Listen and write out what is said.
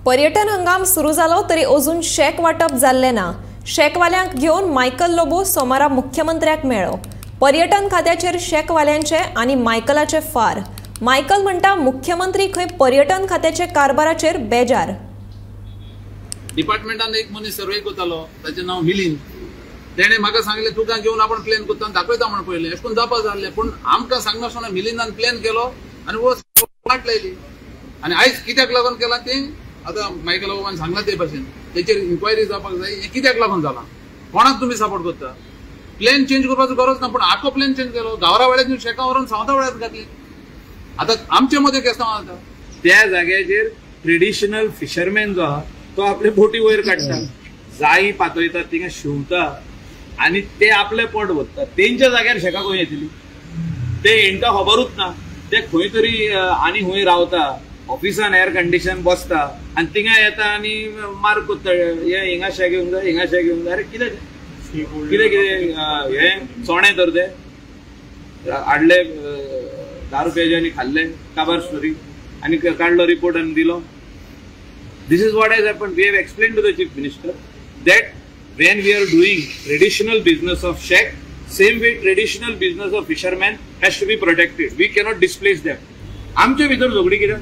पर्यटन हंगाम सुरू जालो तरी अजून शॅक वांटप जाल्लें ना. शॅकवाल्यांक घेवन मायकल लोबो सोमारा मुख्यमंत्र्याक मेळ्ळो. पर्यटन खात्याचेर शॅकवाल्यांचे आनी मायकलाचे फार. मायकल म्हणटा मुख्यमंत्री खंय पर्यटन खात्याचे कारभाराचेर बेजार. डिपार्टमेंटान एक मनीस सर्वे करतालो, ताचें नांव मिलीन. तेणें म्हाका सांगलें तुका घेवन आपण प्लॅन करता आनी दाखयता म्हण पयलें. अशें करून जावपा जाल्लें, पूण आमकां सांगनासतना मिलिंदान प्लॅन केलो आनी वाट लायली. आनी आयज कित्याक लागून केलां तें आतां मायकल बाबान सांगलां ते भाशेन तेचेर इन्क्वायरी जावपाक जाय. हें कित्याक लागून जालां, कोणाक तुमी सपोर्ट करता? प्लॅन चेंज करपाचो गरज ना, पूण आखो प्लॅन चेंज केलो. गावरा वेळार शेकां व्हरून सावता वेळार घातली. आतां आमचे मदें केस्तांव जाता. त्या जाग्याचेर ट्रेडिशनल फिशरमॅन जो आहा तो आपले बोटी वयर काडटा, जाळी पातळयतात, थिंगा शिंवता आनी ते आपले पोट भरतात. तेंच्या जाग्यार शेकां खंय येतली ते हेंकां खबरूच ना. ते खंय तरी आनी खंय रावता, ऑफिसान एअर कंडिशन बसता आनी थिंगा येता आनी मार्क करता, हे हिंगा शेक घेवंक जाय, हिंगा शेक घेवंक जाय. अरे कितें कितें कितें हें चोणे तर ते हाडले 10 रुपयाचे आनी खाल्ले काबार स्टोरी आनी काडलो रिपोर्ट आनी दिलो. This is what has happened. We have explained to the Chief Minister that when we are doing traditional business of shack, same way traditional business of fishermen has to be protected. We cannot displace them. आमचे भितर झगडी कित्याक?